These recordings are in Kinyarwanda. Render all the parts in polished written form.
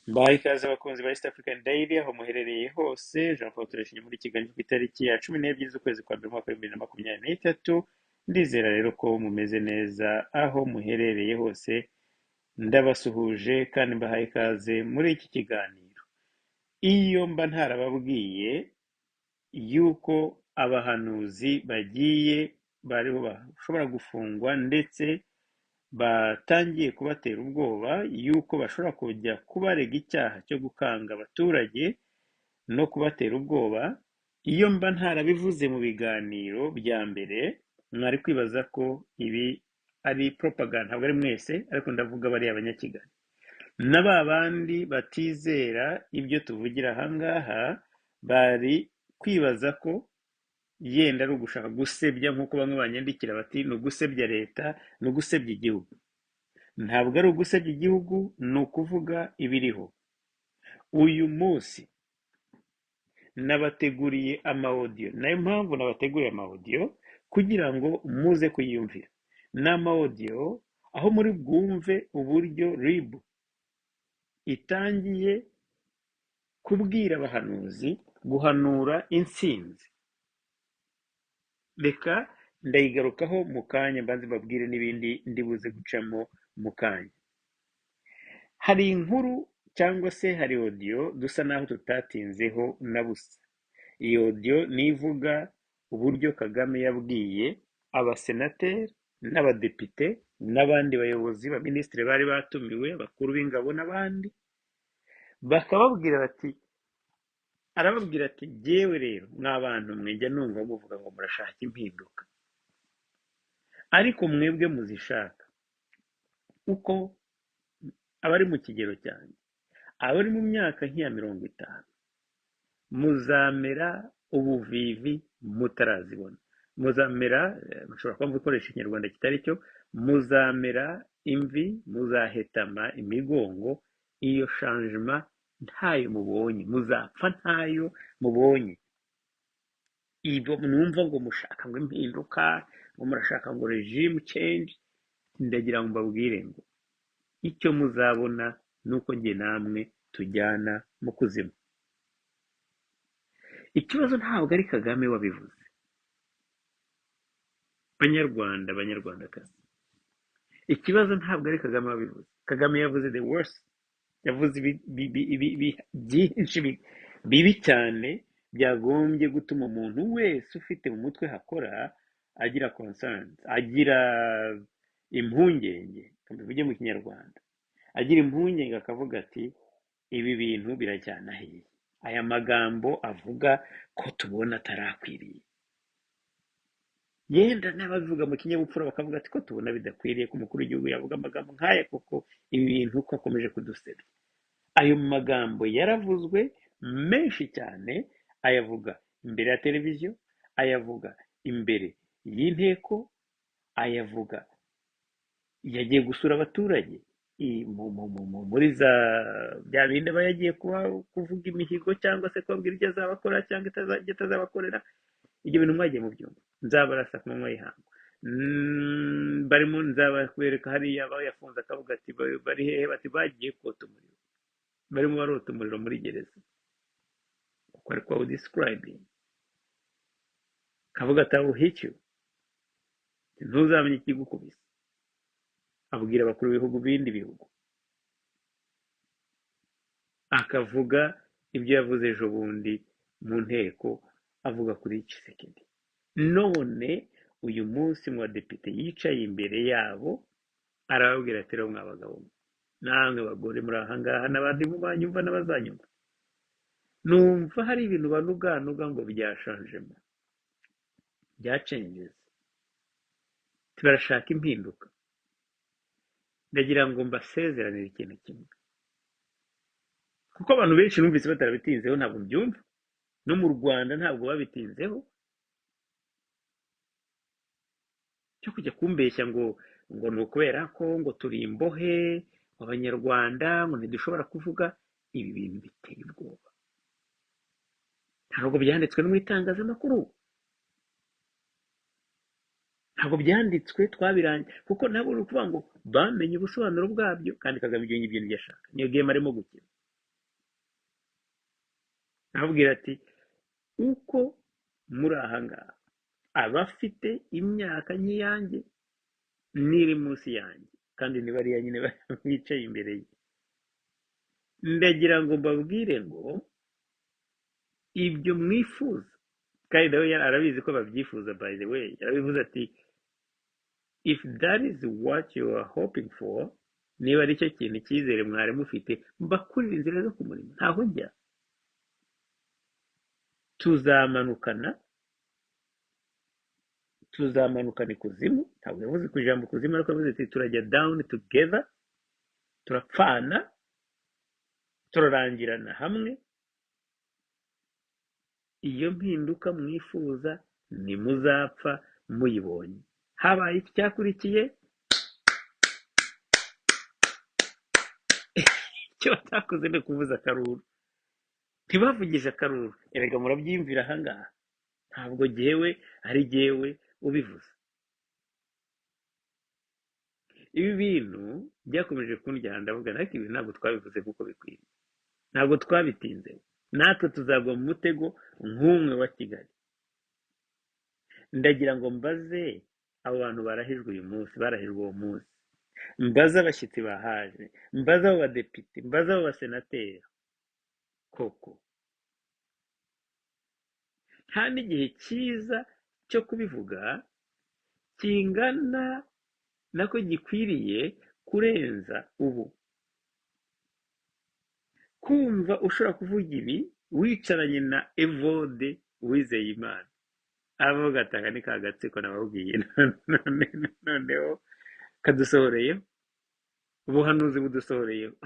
Mbahaye ikaze abakunzi ba East African Daily aho muherereye hose. Jean Paul Turayishimye muri Kigali ku itariki ya 12 z'ukwezi kwa mbere, umwaka wa 2023. Ndizera rero ko mumeze neza aho muherereye hose. Ndabasuhuje kandi mbahaye ikaze muri iki kiganiro. Iyo mba ntarababwiye yuko abahanuzi bagiye bariho bashobora gufungwa, ndetse batangiye kubatera ubwoba yuko bashobora kujya kubarega icyaha cyo gukanga abaturage no kubatera ubwoba, iyo mba ntarabivuze mu biganiro bya mbere, mwari kwibaza ko ibi ari propaganda. Ntabwo ari mwese, ariko ndavuga bariya Abanyakigali na ba bandi batizera ibyo tuvugira aha ngaha, bari kwibaza ko yenda ari ugushaka gusebya, nk'uko bamwe banyandikira bati ni ugusebya leta, ni ugusebya igihugu. Ntabwo ari ugusebya igihugu, ni ukuvuga ibiriho. Uyu munsi nabateguriye ama audio. Nayo mpamvu nabateguriye ama audio kugira ngo muze kuyiyumvira. Ni ama audio aho muri bwumve uburyo RIB itangiye kubwira abahanuzi guhanura intsinzi. Reka ndayigarukaho mu kanya, mbanze mbabwire n'ibindi ndi buze gucamo mu kanya. Hari inkuru cyangwa se hari audio dusa naho tutatinzeho na busa. Iyo audio ni ivuga uburyo Kagame yabwiye abasenateri n'abadepite n'abandi bayobozi, baminisitiri bari batumiwe, abakuru b'ingabo n'abandi, bakababwira bati, arababwira ati: "Jyewe rero mwa bantu mwe, njya numva muvuga ngo murashaka impinduka, ariko mwebwe muzishaka uko abari mu kigero cyanjye, abari mu myaka nk'iya 50, muzamera ubuvivi mutarazibona, muzamera," mushobora kuba mukoresha Ikinyarwanda kitari cyo, "muzamera imvi, muzahetama imigongo, iyo changement ntayo mubonye, muzapfa ntayo mubonye. Ibyo mwumva ngo mushaka ngo impinduka, ngo murashaka ngo regime change, ndagira ngo mbabwire ngo icyo muzabona ni uko njye namwe tujyana mu kuzimu." Ikibazo ntabwo ari Kagame wabivuze. Banyarwanda, Banyarwandakazi, ikibazo ntabwo ari Kagame wabivuze. Kagame yavuze the worst, yavuze byinshi bibi cyane byagombye gutuma umuntu wese ufite mu mutwe hakora agira concerns, agira impungenge, mbivuge mu Kinyarwanda, agira impungenge akavuga ati: "Ibi bintu birajyana hehe? Aya magambo avuga ko tubona atarakwiriye?" Yenda n'ababivuga mu kinyabupfura bakavuga ati: "Ko tubona bidakwiriye ko umukuru w'igihugu yavuga amagambo nk'aya koko, ibi bintu ko akomeje kudusebya?" Ayo magambo yaravuzwe menshi cyane, ayavuga imbere ya televiziyo, ayavuga imbere y'inteko, ayavuga yagiye gusura abaturage muri za bya bindi aba yagiye kuba kuvuga imihigo cyangwa se kubabwira ibyo azabakora cyangwa ibyo atazabakorera. Ibyo bintu mwagiye mubyumva: "Nzabarasa ku manywa y'ihangu," barimo nzababereka hariya bayafunze, akavuga ati: "Bari hehe?" Bati: "Bagiye kota umuriro, barimo barota umuriro muri gereza," kuko ariko describing. Kavuga ati: "I will hit you, ntuzamenye ikigukubise," abwira abakuru b'ibihugu bindi bihugu. Akavuga ibyo yavuze ejo bundi mu nteko avuga kuri Tshisekedi. None uyu munsi mu badepite yicaye imbere yabo, arababwira ati: "Rero mwa bagabo mwe, namwe bagore muri aha ngaha n'abandi banyumva n'abazanyumva, numva hari ibintu banuganuga ngo bya changement, bya changes, barashaka impinduka. Ndagira ngo mbasezeranire ikintu kimwe," kuko abantu benshi numvise batarabitinzeho, ntabwo mbyumva, no mu Rwanda ntabwo babitinzeho, cyo kujya kumbeshya ngo ni ukubera ko ngo turi imbohe Abanyarwanda, ngo ntidushobora kuvuga ibi bintu biteye ubwoba. Ntabwo byanditswe no mu itangazamakuru, ntabwo byanditswe, twabirangiye kuko nabo ni ukuvuga ngo bamenye ubusobanuro bwabyo. Kandi Kagame ibyo ngibyo nibyo ashaka, niyo game arimo gukina. Arababwira ati uko muri aha ngaha abafite imyaka nk'iyanjye n'iri munsi yanjye, kandi ni bariya nyine bicaye imbere ye, ndagira ngo mbabwire ngo ibyo mwifuza, kandi nawe arabizi ko babyifuza, by the way yarabivuze ati if that is what you are hoping for, niba ari cyo kintu icyizere mwari mufite, mbakurira inzira zo ku murimo, ntaho njya, tuzamanukana, tuzamanukana ikuzimu. Ntabwo yavuze ku ijambo kuzimu, ariko yavuze ati turajya down together, turapfana, turarangirana hamwe. Iyo mpinduka mwifuza ntimuzapfa muyibonye. Habaye iki cyakurikiye? Icyo batakoze ni ukuvuza akaruru, ntibavugije akaruru. Erega murabyiyumvira ahangaha, ntabwo jyewe ari jyewe ubivuze. Ibi bintu byakomeje kundyana, ndavuga ariko ibi ntabwo twabivuze kuko bikwiye, ntabwo twabitinze, natwe tuzagwa mu mutego nk'umwe wa Kigali. Ndagira ngo mbaze abo bantu barahijwe uyu munsi, barahijwe uwo munsi, mbaze abashyitsi bahaje, mbaze abo badepite, mbaze abo basenateri, koko nta n'igihe cyiza cyo kubivuga kingana nako gikwiriye kurenza ubu. Kumva ushobora kuvuga ibi wicaranye na Evode Uwizeyimana, aravuga ati aka ni ka gatsiko nababwiye, noneho kadusohoreyeho, ubuhanuzi budusohoreyeho.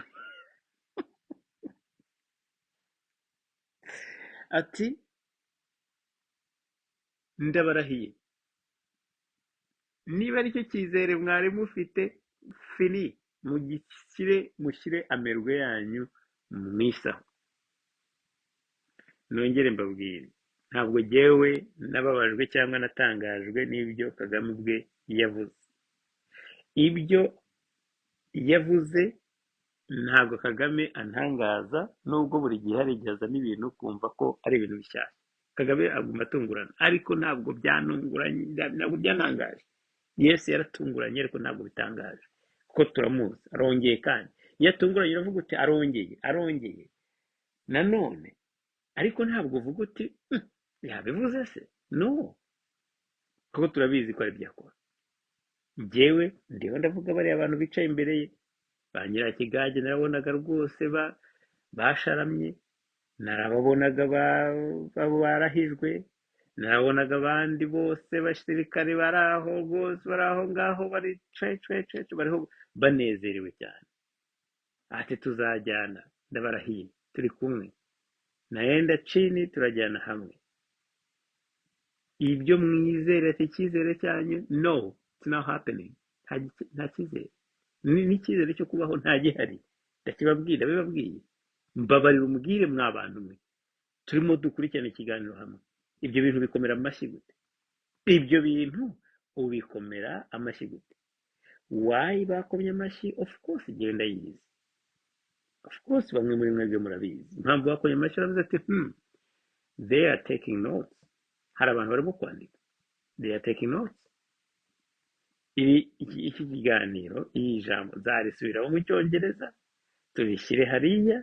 Ati ndabarahiye, niba aricyo cyizere mwari mufite, fini, mugishyire, mushyire amerwe yanyu mu isaho. Nongere mbabwire, ntabwo jyewe nababajwe cyangwa natangajwe n'ibyo Kagame ubwe yavuze. Ibyo yavuze ntabwo Kagame antangaza, nubwo buri gihe hari igihe azana ibintu kumva ko ari ibintu bishyashya. Kagame aguma atungurana, ariko ntabwo byanunguranye, ntabwo byantangaje. Yesu yaratunguranye, ariko ntabwo bitangaje kuko turamuzi, arongeye. Kandi iyo atunguranye uravuga uti arongeye, arongeye nanone, ariko ntabwo uvuga uti yabivuze se, no, kuko turabizi ko ari byo akora. Njyewe ndiho ndavuga bariya bantu bicaye imbere ye, ba Nyirakigage narabonaga rwose basharamye, narababonaga barahijwe, narabonaga abandi bose basirikare bari aho rwose, bari aho ngaho, bari ce ce ce, bariho banezerewe cyane. Ati tuzajyana, ndabarahiye, turi kumwe, naenda chini, turajyana hamwe. Ibyo mwizere, ati icyizere cyanyu, no, it's not happening. Nta cyizere, n'icyizere cyo kubaho nta gihari. Ndakibabwira, bibabwiye, mbabarira umubwire mwa bantu mwe turimo dukurikirana ikiganiro hamwe. Ibyo bintu bikomera amashyi gute? Ibyo bintu ubikomera amashyi gute? Why bakomye amashyi? Of course njyewe ndayizi, of course bamwe muri mwebwe murabizi impamvu bakomye amashyi. Baravuze ati they are taking notes. Hari abantu barimo kwandika, they are taking notes. Iki kiganiro, iri jambo nzarisubiramo mu cyongereza, turishyire hariya,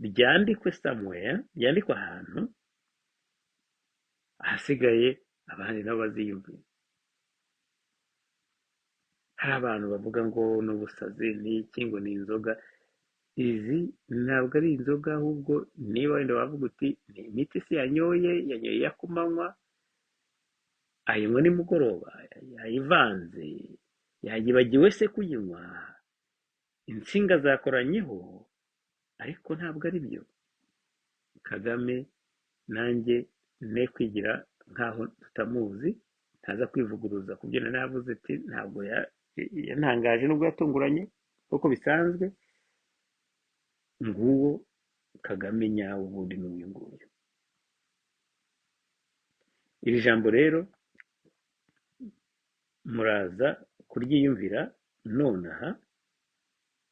ryandikwe somewhere, ryandikwe ahantu, ahasigaye abandi nabo baziyumvira. Hari abantu bavuga ngo ni ubusazi, ni iki, ngo ni inzoga. Izi ntabwo ari inzoga, ahubwo niba wenda wavuga uti ni imiti se yanyoye, yanyoye iya ku manywa, ayinywa nimugoroba, yayivanze, yayibagiwe se kuyinywa, insinga zakoranyeho, ariko ntabwo ari byo. Kagame nanjye ne kwigira nkaho tutamuzi, ntaza kwivuguruza ku byo nari navuze ati ntabwo yantangaje nubwo yatunguranye nk'uko bisanzwe. Nguwo Kagame nyawe ubundi ni uyu nguyu. Iri jambo rero muraza kuryiyumvira nonaha,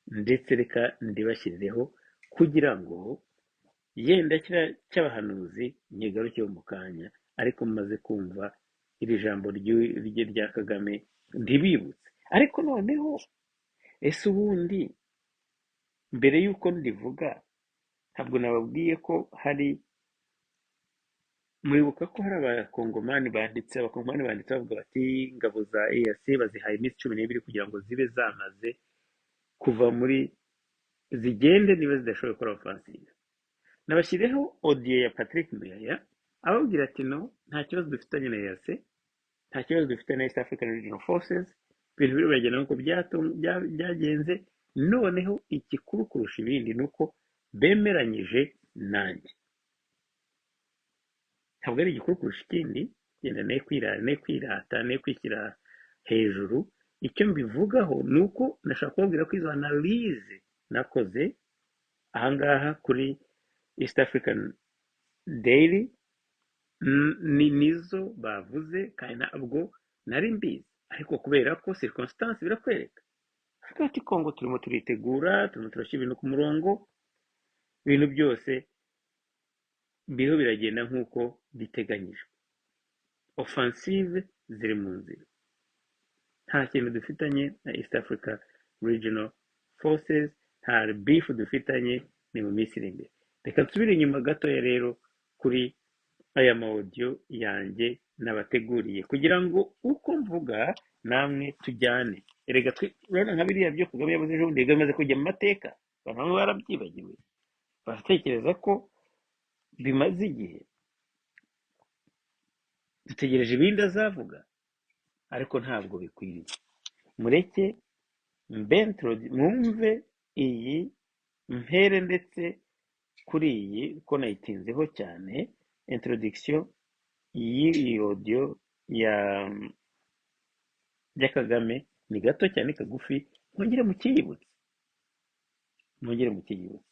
ndetse reka ndibashyireho kugira ngo Yenda kiriya cy'abahanuzi nkigarukeho mu kanya, ariko mumaze kumva iri jambo rye rya Kagame ntibibutse. Ariko noneho ese ubundi mbere y'uko ndivuga, ntabwo nababwiye ko hari, muribuka ko hari abakongomani banditse bavuga bati ingabo za EAC bazihaye iminsi 12 kugira ngo zibe zamaze kuva muri, zigende niba zidashoboye gukora offensive. Nabashyireho audio ya Patrick Muyaya ababwira ati: "No, nta kibazo dufitanye na EAC, nta kibazo dufite na East African Regional Forces, ibintu biri biragenda nk'uko byagenze. Noneho igikuru kurusha ibindi ni uko bemeranyije nanjye." Ntabwo ari igikuru kurusha ikindi, genda ne kwirara, ne kwirata, ne kwishyira hejuru. Icyo mbivugaho ni uko ndashaka kubabwira ko izo analyse nakoze ahangaha kuri East African Daily ni nizo bavuze, kandi ntabwo nari mbizi, ariko kubera ko circonstance birakwereka. Avuga ati: "Kongo turimo turitegura, turimo turashyira ibintu ku murongo, ibintu byose biriho biragenda nk'uko biteganyijwe, offensive ziri mu nzira, nta kintu dufitanye na East Africa Regional Forces, nta beef dufitanye, ni mu minsi iri imbere." Reka nsubire inyuma gatoya rero kuri aya ma audio yanjye nabateguriye kugira ngo uko mvuga namwe tujyane. Erega urabona nka biriya byo Kagame yavuze ejo bundi, erega bimaze kujya mu mateka. Abantu bamwe barabyibagiwe, baratekereza ko bimaze igihe. Dutegereje ibindi azavuga, ariko ntabwo bikwiriye. Mureke mbe mwumve iyi mpere ndetse kuri iyi ko nayitinzeho cyane, introduction y'iyi audio ya Kagame. Ni gato cyane, kagufi, mwongere mukiyibutse, mwongere mukiyibutse.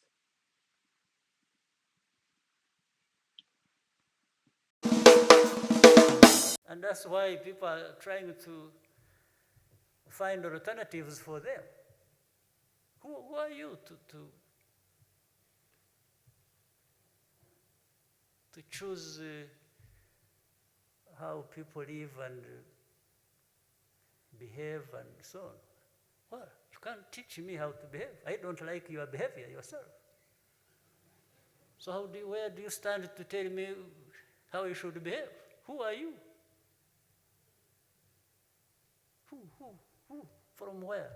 And that's why people are trying to find alternatives for them. Who are you to choose how people live and behave and so on? Well, you can't teach me how to behave. I don't like your behavior yourself. So where do you stand to tell me how you should behave? Who are you? Who, from where?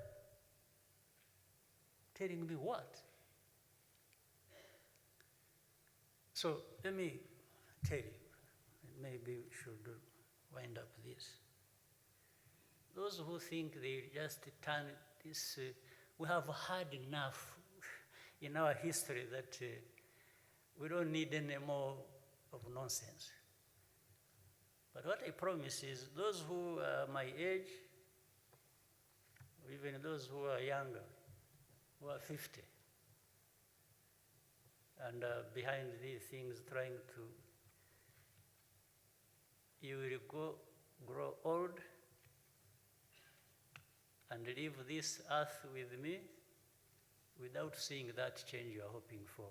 Telling me what? So let me tell you, and maybe we should wind up this. Those who think they just turn this, we have had enough in our history that we don't need any more of nonsense. But what I promise is those who are my age, or even those who are younger, who are 50, and behind these things trying to, you will go grow old and leave this earth with me without seeing that change you are hoping for.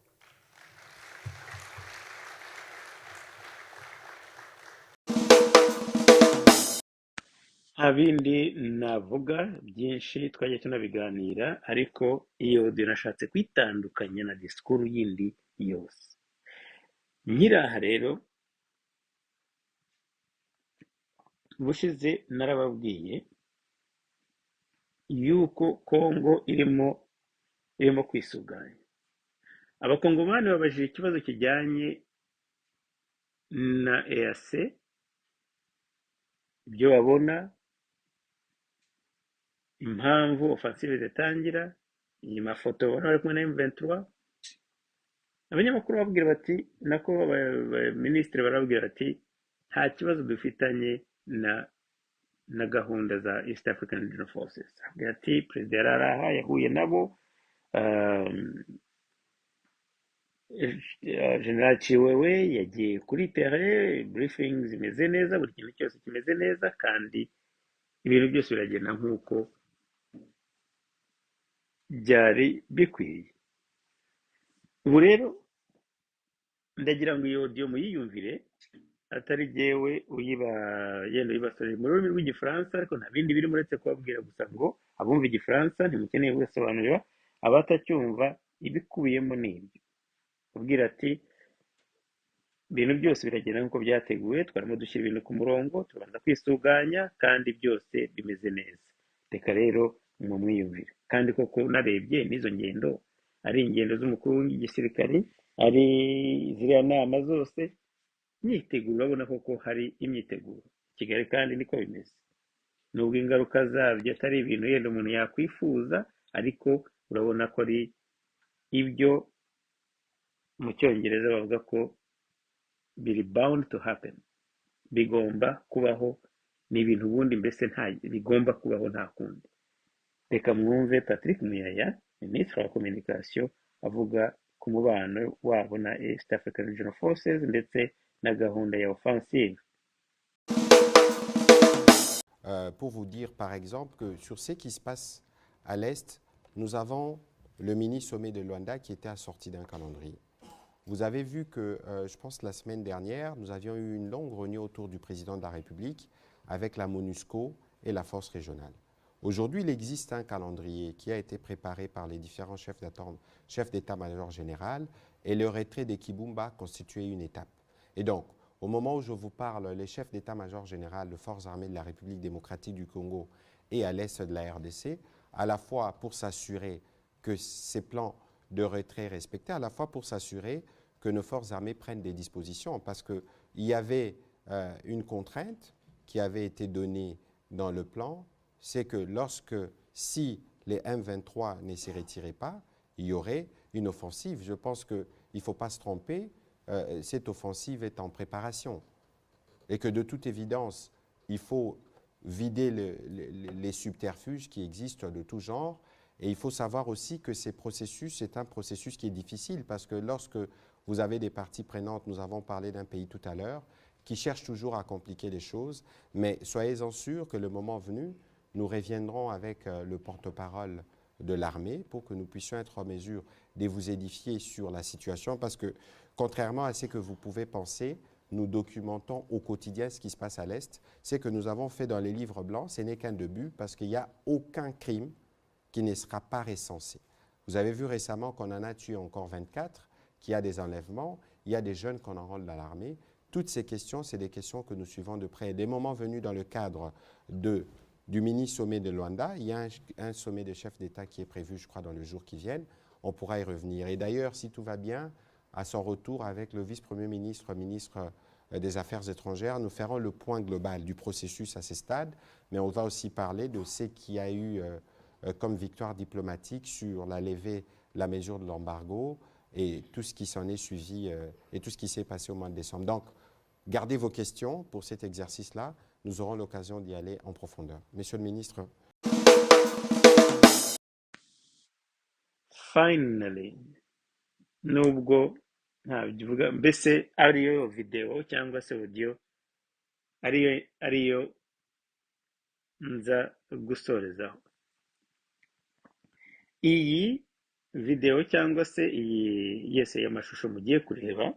Nta bindi navuga byinshi, twagiye tunabiganira, ariko iyo audio nashatse kwitandukanya na disikuru yindi yose. Nkiri aha rero, ubushize narababwiye yuko Kongo irimo kwisuganya. Abakongomani babajije ikibazo kijyanye na EAC, ibyo babona, impamvu offensive zitangira, iyi mafoto babona bari kumwe na M23. Abanyamakuru babwira bati, nako minisitiri barababwira bati: "Nta kibazo dufitanye na gahunda za East African Regional Forces." Abwira ati: "Perezida yari ari aha, yahuye nabo, General Chiwewe yagiye kuri terrain, briefing zimeze neza, buri kintu cyose kimeze neza, kandi ibintu byose biragenda nk'uko byari bikwiye." Ubu rero Ndagira ngo iyo audio muyiyumvire, atari jyewe uyiba yenda uyibasoreye mu rurimi rw'Igifaransa, ariko nta bindi birimo uretse kubabwira gusa ngo abumva Igifaransa ntimukeneye kubasobanurira, abatacyumva ibikubiyemo ni ibyo. Ubwira ati ibintu byose biragenda nk'uko byateguwe, twarimo dushyira ibintu ku murongo, tubanza kwisuganya kandi byose bimeze neza. Reka rero mumwiyumvire. Kandi koko unarebye n'izo ngendo, ari ingendo z'umukuru w'igisirikare, ari ziriya nama zose, imyiteguro urabona koko hari imyiteguro. Kigali kandi niko bimeze. Nubwo ingaruka zabyo atari ibintu yenda umuntu yakwifuza, ariko urabona ko ari ibyo mu Cyongereza bavuga ko biri bound to happen, bigomba kubaho, ni ibintu ubundi mbese nta bigomba kubaho nta kundi. Reka mwumve Patrick Muyaya, Minisitiri wa Communication, avuga ku mubano wabo na East African Regional Forces ndetse na gahunda ya offensive. Pour vous dire par exemple que sur ce qui se passe à l'Est, nous avons le mini-sommet de Luanda qui était assorti d'un calendrier. Vous avez vu que, je pense la semaine dernière, nous avions eu une longue réunion autour du président de la République avec la MONUSCO et la force régionale. Aujourd'hui, il existe un calendrier qui a été préparé par les différents chefs d'état-major général et le retrait des Kibumba constituait une étape. Et donc, au moment où je vous parle, les chefs d'état-major général de forces armées de la République démocratique du Congo et à l'est de la RDC, à la fois pour s'assurer que ces plans de retrait respectés, à la fois pour s'assurer que nos forces armées prennent des dispositions, parce qu'il y avait une contrainte qui avait été donnée dans le plan, c'est que si les M23 ne s'y retiraient pas, il y aurait une offensive. Je pense qu'il ne faut pas se tromper, cette offensive est en préparation. Et que de toute évidence, il faut vider les subterfuges qui existent de tout genre. Et il faut savoir aussi que ces processus, c'est un processus qui est difficile parce que lorsque vous avez des parties prenantes, nous avons parlé d'un pays tout à l'heure, qui cherche toujours à compliquer les choses, mais soyez-en sûrs que le moment venu, nous reviendrons avec le porte-parole de l'armée pour que nous puissions être en mesure de vous édifier sur la situation parce que, contrairement à ce que vous pouvez penser, nous documentons au quotidien ce qui se passe à l'Est. Ce que nous avons fait dans les livres blancs, ce n'est qu'un début parce qu'il n'y a aucun crime qui ne sera pas recensé. Vous avez vu récemment qu'on en a tué encore 24, qu'il y a des enlèvements, il y a des jeunes qu'on enrôle dans l'armée. Toutes ces questions, c'est des questions que nous suivons de près. Des moments venus dans le cadre du mini-sommet de Luanda, il y a un sommet des chefs d'État qui est prévu, je crois, dans les jours qui viennent. On pourra y revenir. Et d'ailleurs, si tout va bien, à son retour avec le vice-premier ministre, ministre des Affaires étrangères, nous ferons le point global du processus à ce stade, mais on va aussi parler de ce qu'il y a eu comme victoire diplomatique sur la levée, la mesure de l'embargo et tout ce qui s'en est suivi et tout ce qui s'est passé au mois de décembre. Donc, gardez vos questions pour cet exercice-là. Nous aurons l'occasion d'y aller en profondeur. Monsieur le ministre. Finally, nubwo ntabivuga mbese ariyo video cyangwa se audio ariyo nza gusorezaho iyi video cyangwa se iyi yese y'amashusho mugiye kureba,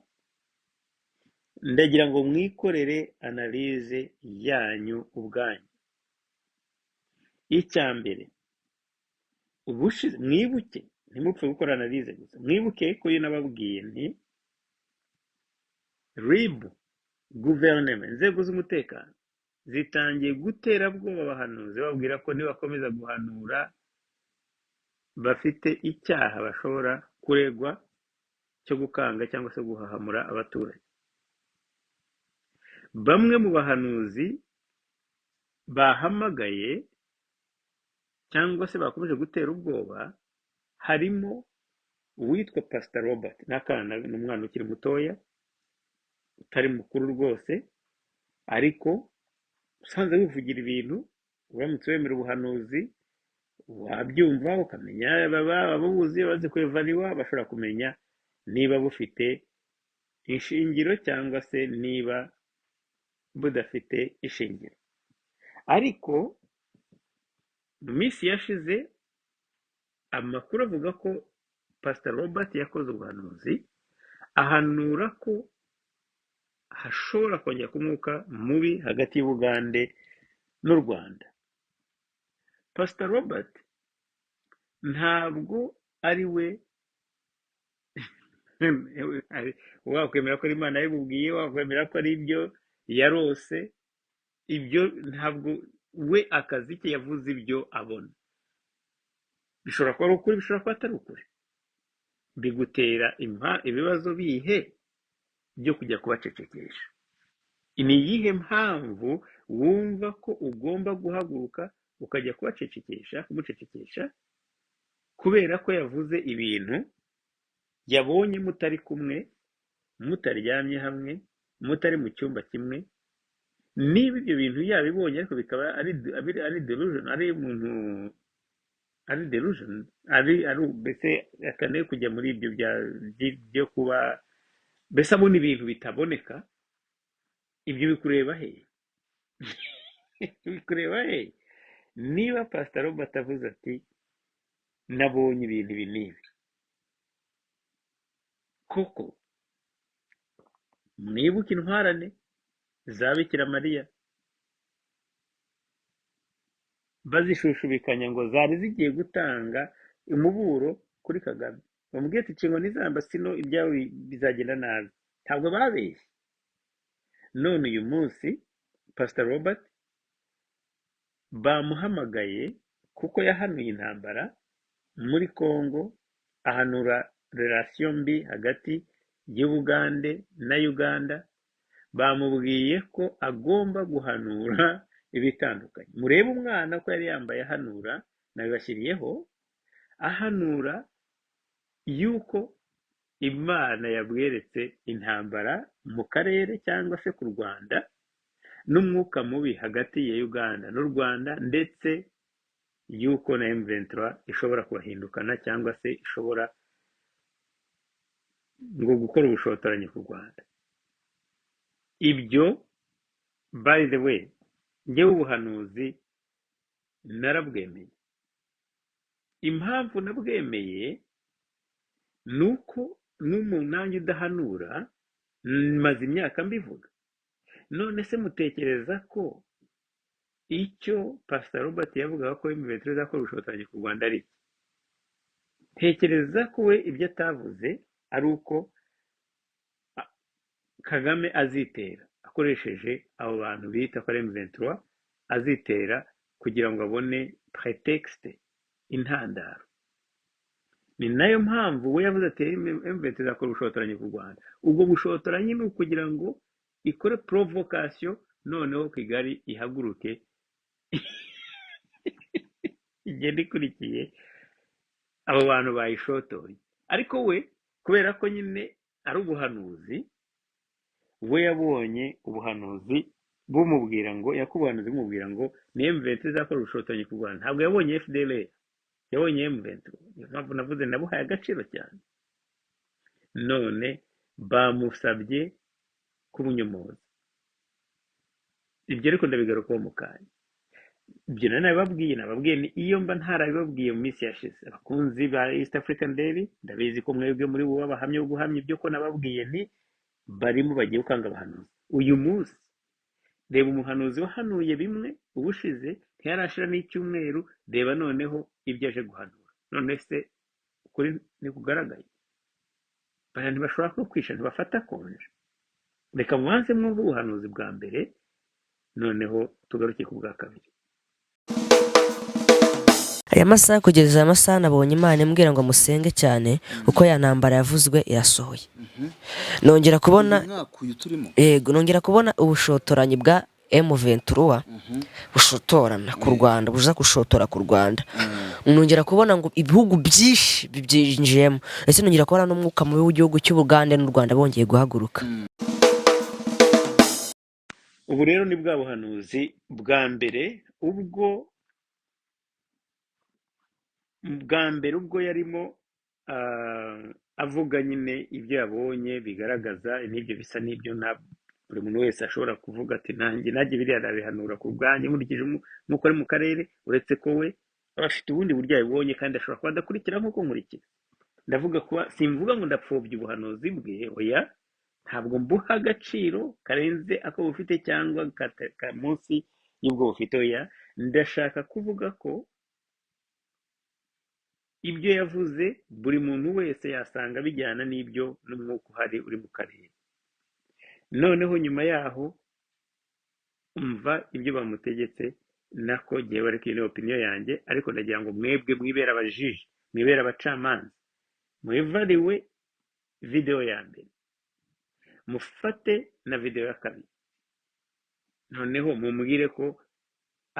ndagira ngo mwikorere analyse yanyu ubwanyu. Icya mbere, ubushize mwibuke, ntimupfe gukora analyse gusa, mwibuke ko iyo nababwiye nti RIB, guverinoma, inzego z'umutekano zitangiye gutera bwoba abahanuzi, bababwira ko nibakomeza guhanura bafite icyaha bashobora kuregwa cyo gukanga cyangwa se guhahamura abaturage. Bamwe mu bahanuzi bahamagaye cyangwa se bakomeje gutera ubwoba harimo uwitwa Pastor Robert, n'akana, ni umwana ukiri mutoya utari mukuru rwose, ariko usanzwe wivugira ibintu, uramutse wemera ubuhanuzi wabyumva ukamenya, ababuzi bazi kwevariwa bashobora kumenya niba bufite ishingiro cyangwa se niba budafite ishingiro. Ariko mu minsi yashize amakuru avuga ko Pastor Robert yakoze ubuhanuzi Ahanura ko hashobora kongera umwuka mubi hagati y'Ubugande n'u Rwanda. Pastor Robert ntabwo ari we wakwemera ko ari Imana yabimubwiye, wakwemera ko ari ibyo yarose, ibyo ntabwo we akazi ke yavuze ibyo abona. Bishobora kuba ari ukuri, bishobora kuba atari ukuri. Bigutera ibibazo bihe byo kujya kubacecekesha? Ni iyihe mpamvu wumva ko ugomba guhaguruka ukajya kubacecekesha, kumucecekesha kubera ko yavuze ibintu yabonye mutari kumwe, mutaryamye hamwe, mutari mu cyumba kimwe? Niba ibyo bintu yabibonye ariko bikaba ari delusion, ari umuntu, ari delusion, ari mbese akeneye kujya muri ibyo byo kuba mbese abona ibintu bitaboneka, ibyo bikureba he? Bikureba he? Niba Pastor Robert avuze ati nabonye ibintu ibi n'ibi, koko mwibuke intwarane za Bikira Mariya bazishushubikanya ngo zari zigiye gutanga umuburo kuri Kagame, bamubwiye ati nshingano n'izamba sino ibyawe bizagenda nabi. Ntabwo babeshye. None uyu munsi Pastor Robert bamuhamagaye kuko yahanuye intambara muri Congo, ahanura relation mbi hagati y'Ubugande na Uganda. Bamubwiye ko agomba guhanura ibitandukanye. Murebe umwana ko yari yambaye ahanura, nabibashyiriyeho, ahanura yuko Imana yabweretse intambara mu karere cyangwa se ku Rwanda, n'umwuka mubi hagati ya Uganda n'u Rwanda, ndetse yuko na M23 ishobora kubahindukana cyangwa se ishobora ngo gukora ubushotoranyi ku Rwanda. Ibyo by the way, njyewe ubuhanuzi narabwemeye. Impamvu nabwemeye ni uko n'umuntu nanjye udahanura maze imyaka mbivuga. None se mutekereza ko icyo Pastor Robert yavugaga ko M23 izakora ubushotoranyi ku Rwanda ari iki? Ntekereza ko we ibyo atavuze ari uko Kagame azitera akoresheje abo bantu bita ko ari M23, azitera kugira ngo abone prétexte, intandaro. Ni nayo mpamvu we yavuze ati M23 izakora ubushotoranyi ku Rwanda. Ubwo bushotoranyi ni ukugira ngo ikore provocation, noneho Kigali ihaguruke igenda ikurikiye abo bantu bayishotoye. Ariko we kubera ko nyine ari ubuhanuzi, we yabonye ubuhanuzi bumubwira ngo, yakubuhanuzi bumubwira ngo ni M23 izakora ubushotoranyi ku Rwanda. Ntabwo yabonye FDLR, yabonye M23. Niyo mpamvu navuze nabuhaye agaciro cyane. None bamusabye kubunyomoza. Ibyo ariko ndabigarukaho mu kanya. Ibyo nari nababwiye ni iyo mba ntarabibabwiye mu minsi yashize. Abakunzi ba East African Daily, ndabizi ko mwebwe muri bo abahamya bo guhamya ibyo ko nababwiye nti barimo bagiye gukanga abahanuzi. Uyu munsi reba umuhanuzi wahanuye bimwe ubushize ntiyarashira n'icyumweru, reba noneho ibyo aje guhanura. None se ukuri ntikugaragaye? Bariya ntibashobora no kwisha, ntibafata konje. Reka mubanze mwumve ubuhanuzi bwa mbere, noneho tugaruke ku bwa kabiri. Aya masaha, kugeza aya masaha, nabonye Imana imbwira ngo musenge cyane kuko ya ntambara yavuzwe irasohoye. Nongera kubona Uyu mwaka uyu turimo? Yego, nongera kubona ubushotoranyi bwa M23 bushotorana ku Rwanda, buza gushotora ku Rwanda. Nongera kubona ngo ibihugu byinshi bibyinjiyemo, ndetse nongera kubona n'umwuka mubi w'igihugu cy'Ubugande n'u Rwanda bongeye guhaguruka. Ubu rero ni bwa buhanuzi bwa mbere, ubwo bwa mbere ubwo yarimo avuga nyine ibyo yabonye bigaragaza n'ibyo bisa n'ibyo nta buri muntu wese ashobora kuvuga ati nanjye biriya nabihanura ku bwanjye nkurikije nk'uko ari mu karere, uretse ko we aba afite ubundi buryo yabibonye kandi ashobora kuba adakurikira nk'uko nkurikira. Ndavuga kuba simvuga ngo ndapfobya ubuhanuzi bwe, oya, ntabwo mbuha agaciro karenze ako bufite cyangwa munsi y'ubwo bufite, oya. Ndashaka kuvuga ko ibyo yavuze buri muntu wese yasanga bijyana n'ibyo n'umwuka uhari uri mu karere. Noneho nyuma yaho umva ibyo bamutegetse, nako jyewe ariko iyi ni opinion yanjye, ariko ndagira ngo mwebwe mwibere abajiji, mwibere abacamanza, mwevariwe video ya mbere, mufate na video ya kabiri, noneho mumbwire ko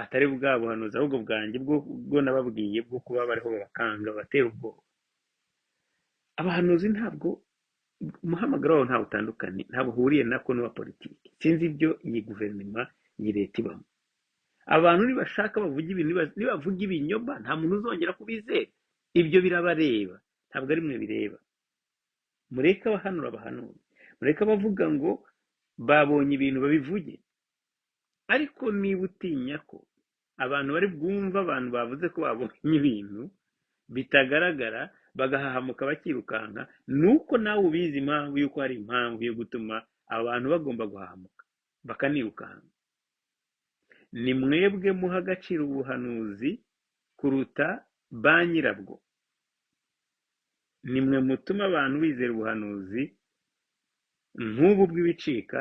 atari bwa buhanuzi ahubwo bwanjye bwo nababwiye bwo kuba bariho babakanga batera ubwoba. Abahanuzi ntabwo umuhamagaro wabo ntawe utandukanye, ntabwo uhuriye nako n'uwa politiki. Sinzi ibyo iyi guverinoma, iyi leta ibamo. Abantu nibashaka bavuga ibintu, nibavuga ibinyoma nta muntu uzongera kubizera. Ibyo birabareba, ntabwo ari mwe bireba. Mureke abahanura bahanure, mureke abavuga ngo babonye ibintu babivuge. Ariko niba utinya ko abantu bari bwumve abantu bavuze ko babonye ibintu bitagaragara bagahahamuka bakirukanka, nuko nawe ubizi impamvu y'uko hari impamvu yo gutuma abantu bagomba guhahamuka bakanirukanka. Ni mwebwe muha agaciro ubuhanuzi kuruta ba nyirabwo. Ni mwe mutuma abantu bizera ubuhanuzi nk'ubu bw'ibicika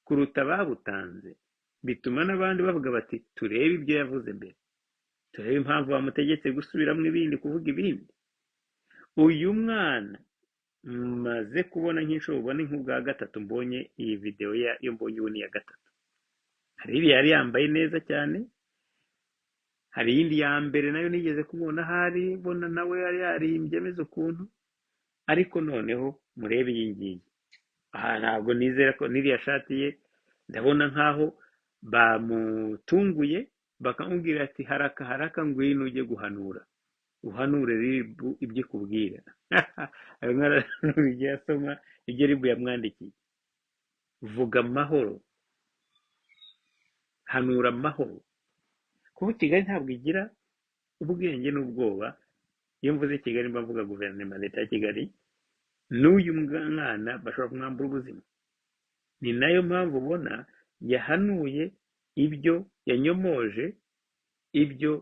kuruta ababutanze. Bituma n'abandi bavuga bati turebe ibyo yavuze mbere, turebe impamvu bamutegetse gusubiramo ibindi, kuvuga ibindi. Uyu mwana maze kubona nk'inshuro ubona nk'ubwa gatatu mbonye iyi videwo yo mbonye ubu ni iya gatatu. Hari iriya yari yambaye neza cyane, hari iyindi ya mbere nayo nigeze kumubona ahari mbona nawe yari yarimbye ameze ukuntu, ariko noneho murebe iyi ngiyi. Aha ntabwo nizera ko n'iriya shati ye ndabona nkaho bamutunguye bakamubwira ati haraka haraka ngwino ujye guhanura, uhanure RIB ibyo ikubwira. Arimo arahanura ibyo asoma, ibyo RIB yamwandikiye. Vuga amahoro, hanura amahoro. Kuko Kigali ntabwo igira ubwenge n'ubwoba. Iyo mvuze Kigali mba mvuga guverinoma, leta ya Kigali. N'uyu mwana bashobora kumwambura ubuzima. Ni nayo mpamvu ubona yahanuye ibyo yanyomoje, ibyo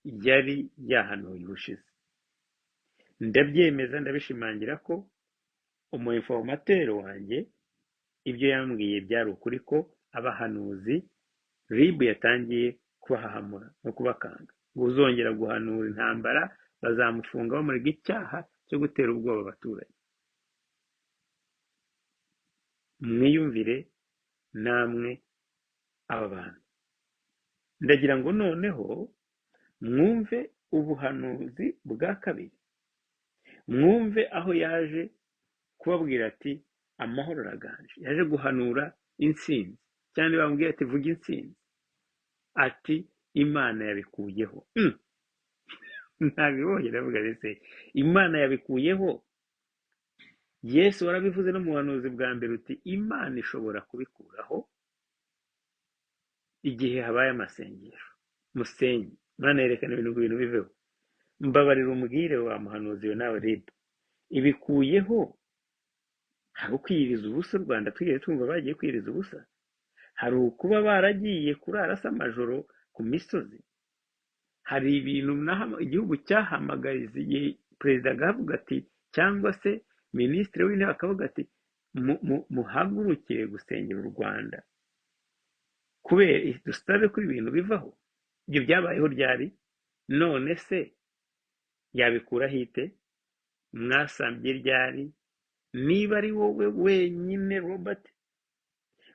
yari yahanuye ubushize. Ndabyemeza, ndabishimangira ko umu informateur wanjye ibyo yambwiye byari ukuri, ko abahanuzi RIB yatangiye kubahahamura no kubakanga, ngo uzongera guhanura intambara bazamufunga bamurega icyaha cyo gutera ubwoba abaturage. Mwiyumvire namwe aba bantu. Ndagira ngo noneho mwumve ubuhanuzi bwa kabiri, mwumve aho yaje kubabwira ati amahoro araganje. Yaje guhanura intsinzi, cyane bamubwira ati vuga intsinzi, ati Imana yabikuyeho. Ntabibonye, ndavuga ndetse Imana yabikuyeho. Yesu warabivuze no mu buhanuzi bwa mbere uti Imana ishobora kubikuraho igihe habaye amasengesho. Musenye, Imana yerekana ibintu ngo ibintu biveho. Mbabarira umbwire wa muhanuzi we nawe RIB ibikuyeho. Hari ukwiyiriza ubusa u Rwanda twigeze twumva bagiye kwiyiriza ubusa? Hari ukuba baragiye kurara se amajoro ku misozi? Hari ibintu igihugu cyahamagariza igihe perezida agavuga ati, cyangwa se minisitiri w'intebe akavuga ati muhagurukire gusengera u Rwanda kubera dusabe ko ibintu bivaho. Ibyo byabayeho ryari? None se yabikuraho ite? Mwasambye ryari? Niba ari wowe wenyine Robert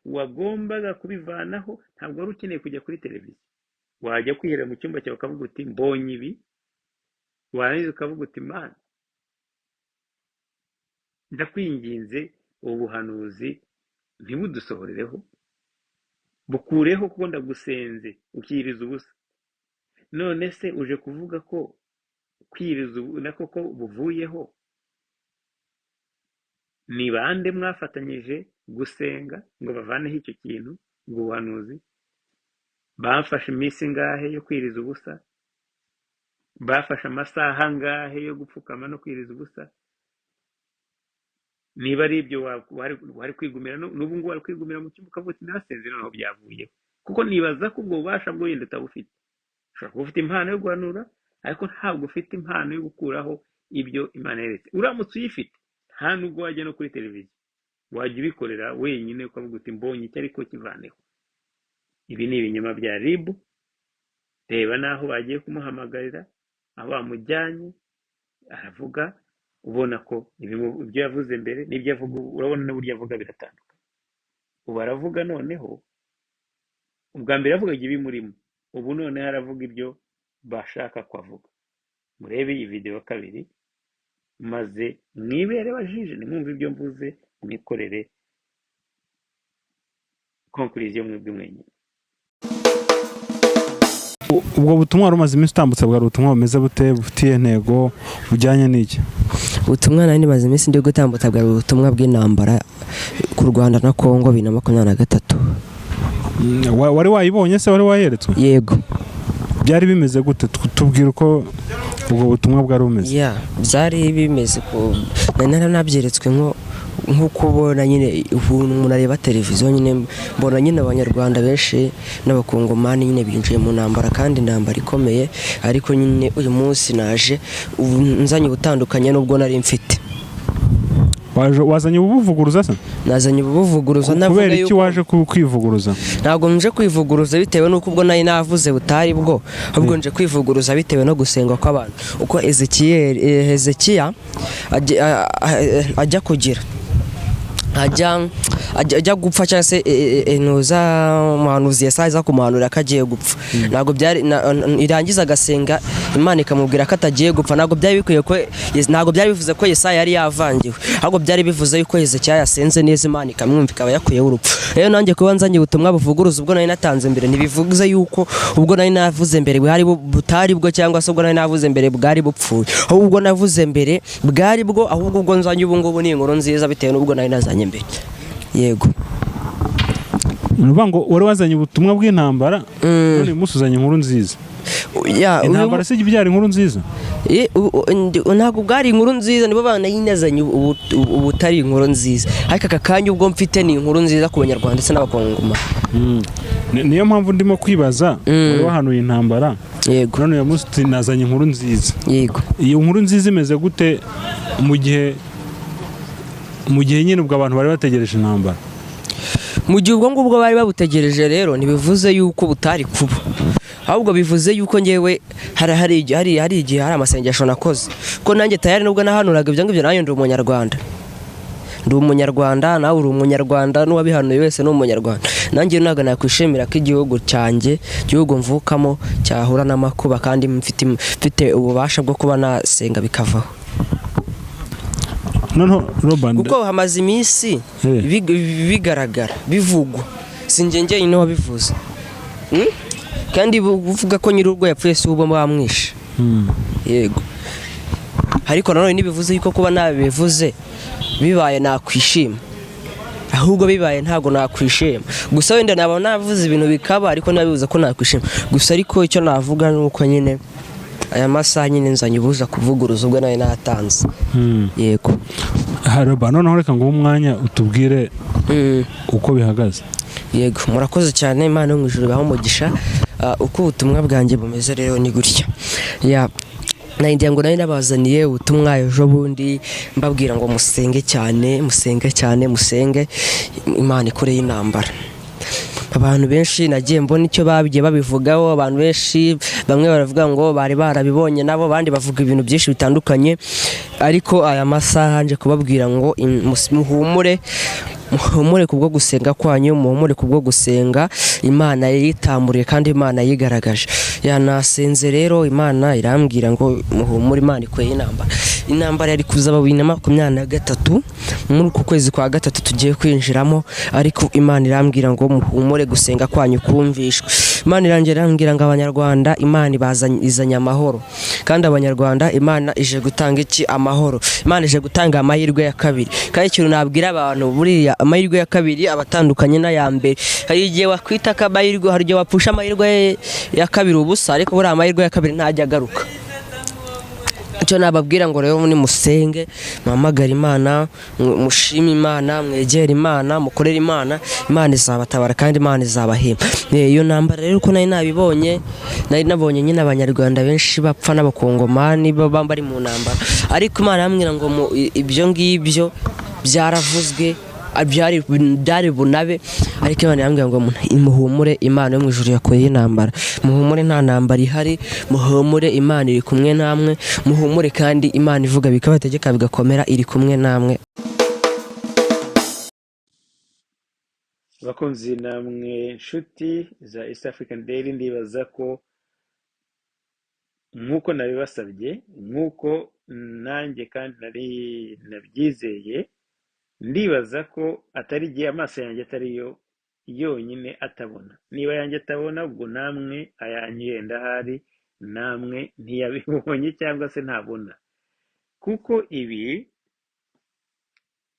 wagombaga kubivanaho, ntabwo wari ukeneye kujya kuri televiziyo. Wajya kwihera mu cyumba cyawe ukavuga uti mbonye ibi, warangiza ukavuga uti Mana ndakwinginze ubu buhanuzi ntibudusohorereho, bukureho kuko ndagusenze, ukiyiriza ubusa. None se uje kuvuga ko kwiyiriza ubu nako ko buvuyeho? Ni bande mwafatanyije gusenga ngo bavaneho icyo kintu, ubwo buhanuzi? Bafashe iminsi ingahe yo kwiriza ubusa? Bafashe amasaha angahe yo gupfukama no kwiriza ubusa? Niba ari ibyo wari kwigumira, n'ubu ngubu wari kwigumira mu cyumba ukavuga uti narasenze noneho byavuyeho, kuko nibaza ko ubwo bubasha bwo wenda utabufite. Ushobora kuba ufite impano yo guhanura, ariko ntabwo ufite impano yo gukuraho ibyo Imana yeretse. Uramutse uyifite, nta nubwo wajya no kuri televiziyo, wajya ubikorera wenyine ukavuga uti mbonye icyo ariko kivaneho. Ibi ni ibinyoma bya RIB. Reba n'aho bagiye kumuhamagarira, aho bamujyanye aravuga, ubona ko ibyo yavuze mbere n'ibyo avuga ubu, urabona n'uburyo avuga biratandukanye. Ubu aravuga noneho, ubwa mbere yavugaga ibimurimo, ubu noneho aravuga ibyo bashaka ko avuga. Murebe iyi videwo kabiri, maze mwibere bajije, nimwumve ibyo mvuze, mwikorere conclusion mwebwe mwenyine. Ubwo butumwa wari umaze iminsi utambutse bwari ubutumwa bumeze bute, bufitiye intego, bujyanye n'iki? Ubutumwa nari maze iminsi ndi gutambutsa bwari ubutumwa bw'intambara ku Rwanda na Kongo 2023. Wari wayibonye se, wari wayeretswe? Yego. Byari bimeze gute? Tubwira uko ubwo butumwa bwari bumeze. Ya, byari bimeze ko nari nabyeretswe nko kubona nyine ukuntu umuntu areba televiziyo nyine, mbona nyine abanyarwanda benshi n'abakongomani nyine binjiye mu ntambara, kandi intambara ikomeye, ariko nyine uyu munsi naje ubu nzanye ubutandukanye n'ubwo nari mfite. Wazanye ubuvuguruza se? Nazanye ubuvuguruza. Kubera iki waje kwivuguruza? Ntabwo nje kwivuguruza bitewe n'uko ubwo nari navuze butari bwo, ahubwo nje kwivuguruza bitewe no gusenga kw'abantu. Uko Hezekiya ajya kugira ajya gupfa, cyangwa se ntuza umuhanuzi Yesaya aza kumuhanurira ko agiye gupfa, ntabwo byari irangiza agasenga Imana ikamubwira ko atagiye gupfa. Ntabwo byari bikwiye ko, ntabwo byari bivuze ko Yesaya yari yavangiwe, ahubwo byari bivuze yuko Hezekiya yasenze neza Imana ikamwumva ikaba yakuyeho urupfu. Rero nanjye kuba nzanye ubutumwa buvuguruza ubwo nari natanze mbere, ntibivuze yuko ubwo nari navuze mbere bwari butari bwo, cyangwa se ubwo nari navuze mbere bwari bupfuye, ahubwo ubwo navuze mbere bwari bwo, ahubwo ubwo nzanye ubu ngubu ni inkuru nziza bitewe n'ubwo nari nazanye mbere. Yego. Ni ukuvuga ngo wari wazanye ubutumwa bw'intambara, none uyu munsi uzanye inkuru nziza. Intambara si ibyara inkuru nziza? Ntabwo bwari inkuru nziza, nibo banayinazanye ubutari inkuru nziza, ariko aka kanya ubwo mfite ni inkuru nziza ku banyarwanda ndetse n'abakongomani. Niyo mpamvu ndimo kwibaza, wari wahanuye intambara, Yego. none uyu munsi nazanye inkuru nziza. Yego. Iyo nkuru nziza imeze gute mu gihe nyine ubwo abantu bari bategereje intambara? Mu gihe ubwo ngubwo bari babutegereje rero, ntibivuze yuko butari kuba, ahubwo bivuze yuko ngewe hari igihe hari amasengesho nakoze, ko nanjye tayari nubwo nahanuraga ibyo ngibyo, nanjye ndi umunyarwanda, ndi umunyarwanda, nawe uri umunyarwanda, n'uwabihanuye wese ni umunyarwanda. Nanjye ntabwo nakwishimira ko igihugu cyanjye, igihugu mvukamo, cyahura n'amakuba, kandi mfite ububasha bwo kuba nasenga bikavaho. Noneho Robert, kuko hamaze iminsi bigaragara bivugwa, sinjye njyenyine wabivuze, kandi uvuga ko nyir'urugo yapfuye si uwo bamwishe. Yego. Ariko nanone ntibivuze yuko kuba nabivuze bibaye nakwishima, ahubwo bibaye ntago nakwishima. Gusa wenda naba navuze ibintu bikaba, ariko nabivuze ko nakwishima gusa. Ariko icyo navuga ni uko nyine aya masaha nyine nzanye ubuza kuvuguruza ubwo nawe natanze. Yego. Robert, noneho reka nguhe umwanya utubwire uko bihagaze. Yego, murakoze cyane, Imana yo mu ijuru ibahe umugisha. Uko ubutumwa bwanjye bumeze rero ni gutya. Ya, nagira ngo nari nabazaniye ubutumwa ejo bundi mbabwira ngo musenge cyane, musenge cyane, musenge Imana ikoreye intambara. Abantu benshi nagiye mbona icyo babigiye babivugaho, abantu benshi bamwe baravuga ngo bari barabibonye nabo, abandi bavuga ibintu byinshi bitandukanye, ariko aya masaha nje kubabwira ngo muhumure, muhumure kubwo gusenga kwanyu, muhumure kubwo gusenga Imana yitamburiye kandi Imana yigaragaje. Yanasenze rero Imana irambwira ngo muhumure, Imana ikweye intambara. Intambara yari kuzaba 2023 muri uku kwezi kwa gatatu tugiye kwinjiramo, ariko Imana irambwira ngo muhumure, gusenga kwanyu kumvishwe. Imana irambwira ngo abanyarwanda Imana izanye amahoro, kandi abanyarwanda Imana ije gutanga iki? Amahoro. Imana ije gutanga amahirwe ya kabiri. Kandi ikintu nabwira abantu, buriya amahirwe ya kabiri abatandukanye n'aya mbere. Hari igihe wakwita ko amahirwe, hari igihe wapfusha amahirwe ya kabiri ubusa, ariko buriya amahirwe ya kabiri ntajya agaruka. Icyo nababwira ngo rero ni musenge, muhamagare Imana, mushime Imana, mwegere Imana, mukorere Imana, Imana izabatabara kandi Imana izabahemba. Iyo ntambara rero uko nari nabibonye, nari nabonye nyine Abanyarwanda benshi bapfa n'Abakongomani baba bari mu ntambara, ariko Imana yambwira ngo ibyo ngibyo byaravuzwe, byari bunabe, ariko Imana yambwira ngo muhumure, Imana yo mu ijuru yakuyeho intambara, muhumure nta ntambara ihari, muhumure Imana iri kumwe namwe, muhumure kandi Imana ivuga bikabategeka bigakomera, iri kumwe namwe. Abakunzi namwe nshuti za East African Daily, ndibaza ko nk'uko nabibasabye, nk'uko nanjye kandi nari nabyizeye, ndibaza ko atari igihe amaso yanjye atari yo yonyine atabona. Niba ayanjye atabona, ubwo namwe ayanyu yenda ahari namwe ntiyabibonye cyangwa se ntabona, kuko ibi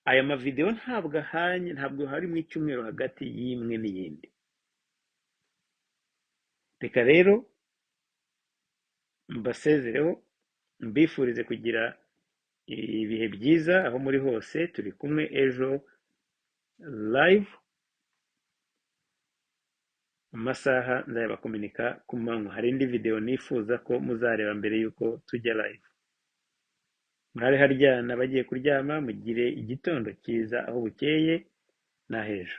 aya mavideo ntabwo ahanye, ntabwo harimo icyumweru hagati y'imwe n'iyindi. Reka rero mbasezereho, mbifurize kugira ibihe byiza aho muri hose. Turi kumwe ejo live, amasaha nzayabakominika ku manywa. Hari indi video nifuza ko muzareba mbere y'uko tujya live. Mwari haryana bagiye kuryama, mugire igitondo cyiza aho bukeye n'ahejo.